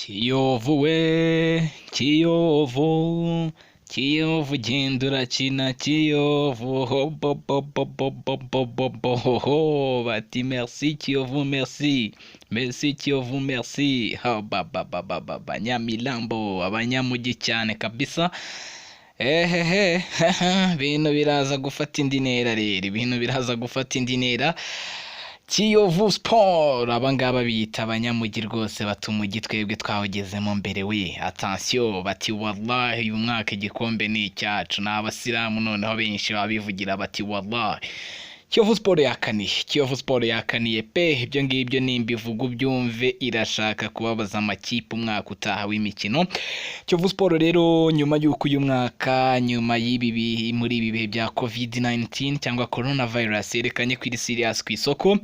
Kiyovu we Kiyovu, Kiyovu genda urakina Kiyovu ho bo bo bo bo bo bo bo bo ho ho, bati merci Kiyovu, merci merci Kiyovu, merci ha ba ba ba ba ba ba Nyamirambo, abanyamujyi cyane kabisa. Ehehe, ibintu biraza gufata indi ntera rero, ibintu biraza gufata indi ntera. Kiyovu Sport, abangaba biyita abanyamujyi rwose, bata umujyi twebwe twawugezemo mbere we. Attention, bati wallahi uyu mwaka igikombe ni icyacu. Ni abasilamu noneho benshi baba bivugira bati wallahi. Kiyovu Sport yakaniye, Kiyovu Sport yakaniye pe, ibyo ngibyo nimbivuga ubyumve, irashaka kubabaza amakipe umwaka utaha w'imikino. Kiyovu Sport rero nyuma y'uko uyu mwaka, nyuma y'ibi, muri ibi bihe bya COVID-19 cyangwa coronavirus, yerekanye ko iri serious ku isoko.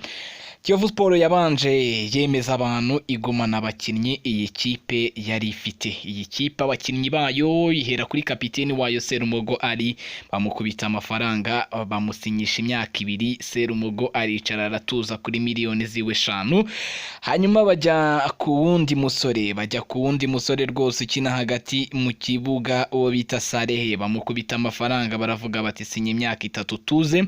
Kiyovu Sport yabanje yemeza abantu, igumana abakinnyi iyi kipe yari ifite. Iyi kipe abakinnyi bayo ihera kuri kapiteni wayo Serumogo Ali, bamukubita amafaranga, bamusinyisha imyaka 2. Serumogo aricara aratuza kuri miliyoni ziwe 5. Hanyuma bajya ku wundi musore, bajya ku wundi musore rwose ukina hagati mu kibuga, uwo bita Sarehe, bamukubita amafaranga, baravuga bati sinya imyaka 3 tuze.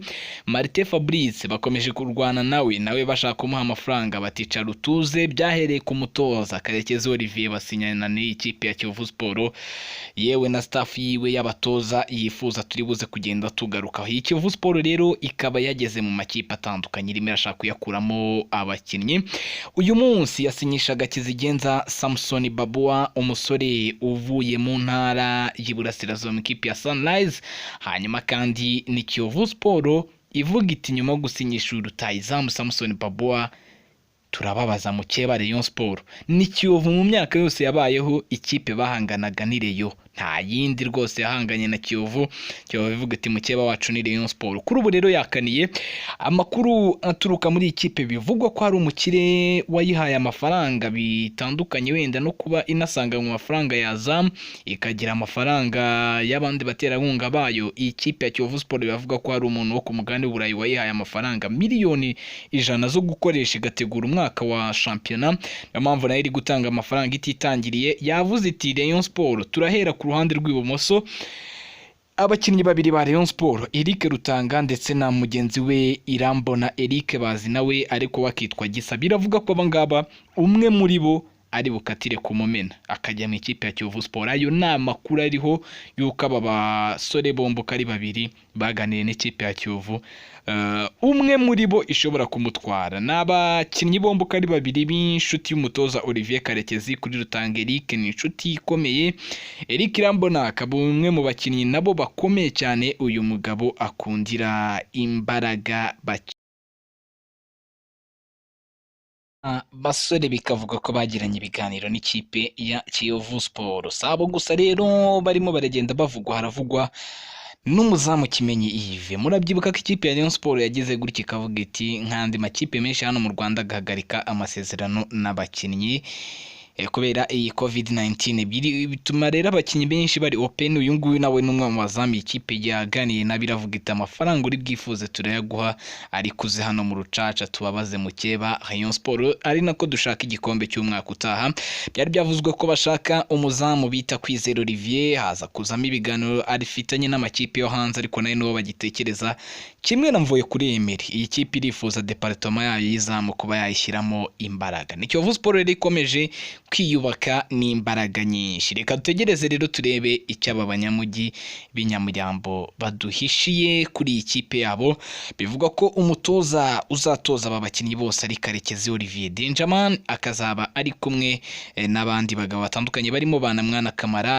Martin Fabrice bakomeje kurwana nawe, nawe bashaka kumuha amafaranga, baticara utuze. Byahereye ku mutoza Karekezi Olivier, basinyana n'iyi kipe ya Kiyovu Sport, yewe na staff yiwe y'abatoza yifuza turi buze kugenda tugarukaho. Iyi Kiyovu Sport rero ikaba yageze mu makipe atandukanye, irimo irashaka kuyakuramo abakinnyi. Uyu munsi yasinyishaga Kizigenza Samson Babua, umusore uvuye mu ntara y'Iburasirazuba mu ikipe ya Sunrise. Hanyuma kandi ni Kiyovu Sport ivuga iti nyuma yo gusinyisha rutahizamu Samson Babua, turababaza mukeba Rayon Sport. Ni Kiyovu mu myaka yose yabayeho ikipe bahanganaga ni Rayon, nta yindi rwose yahanganye na Kiyovu. Kiyovu ivuga iti mukeba wacu ni Rayon Sport. Kuri ubu rero yakaniye. Amakuru aturuka muri iyi kipe, bivugwa ko hari umukire wayihaye amafaranga bitandukanye, wenda no kuba inasanga mu mafaranga ya Azam, ikagira amafaranga y'abandi baterankunga bayo. Iyi kipe ya Kiyovu Sport bavuga ko hari umuntu wo ku mugabane w'Uburayi wayihaye amafaranga miliyoni 100 zo gukoresha igategura umwaka wa shampiyona. Niyo mpamvu nayo iri gutanga amafaranga ititangiriye. Yavuze iti Rayon Sport turahera ku ruhande rw'ibumoso, abakinnyi babiri ba Rayon Sport, Eric Rutanga ndetse na mugenzi we Irambona Eric, bazi nawe ariko bakitwa Gisa. Biravuga ko aba ngaba umwe muri bo ari bukatire ku Mumena akajya mu ikipe ya Kiyovu Sport. Ayo ni amakuru ariho y'uko aba basore bombi uko ari babiri baganiriye n'ikipe ya Kiyovu, umwe muri bo ishobora kumutwara. Ni abakinnyi bombi uko ari babiri b'inshuti y'umutoza Olivier Karekezi. Kuri Rutanga Eric ni inshuti ikomeye, Eric Irambona akaba umwe mu bakinnyi nabo bakomeye cyane uyu mugabo akundira imbaraga basore. Bikavuga ko bagiranye ibiganiro n'ikipe ya Kiyovu Sport. Si abo gusa rero barimo baragenda bavugwa, haravugwa n'umuzamu Kimenyi Yves. Murabyibuka ko ikipe ya Rayon Sport yagize gutya ikavuga iti nk'andi makipe menshi hano mu Rwanda agahagarika amasezerano n'abakinnyi kubera iyi COVID-19, bituma rero abakinnyi benshi bari open. Uyu nguyu nawe ni umwe mu bazamu ikipe yaganiye nabi, iravuga iti amafaranga uri bwifuze turayaguha, ariko uze hano mu rucaca tubabaze mukeba Rayon Sport, ari nako dushaka igikombe cy'umwaka utaha. Byari byavuzwe ko bashaka umuzamu bita Kwizera Olivier, haza kuzamo ibiganiro arifitanye n'amakipe yo hanze, ariko nayo nibo bagitekereza kimwe na Mvuye kuri Emery. Iyi kipe irifuza département yayo y'izamu kuba yayishyiramo imbaraga. Ni Kiyovu Sport rero ikomeje kwiyubaka n'imbaraga nyinshi. Reka dutegereze rero turebe icyo aba banyamujyi b'iNyamirambo baduhishiye kuri iyi kipe yabo. Bivugwa ko umutoza uzatoza aba bakinnyi bose ari Karekezi Olivier Dangerman, akazaba ari kumwe n'abandi bagabo batandukanye barimo Banamwana Kamara.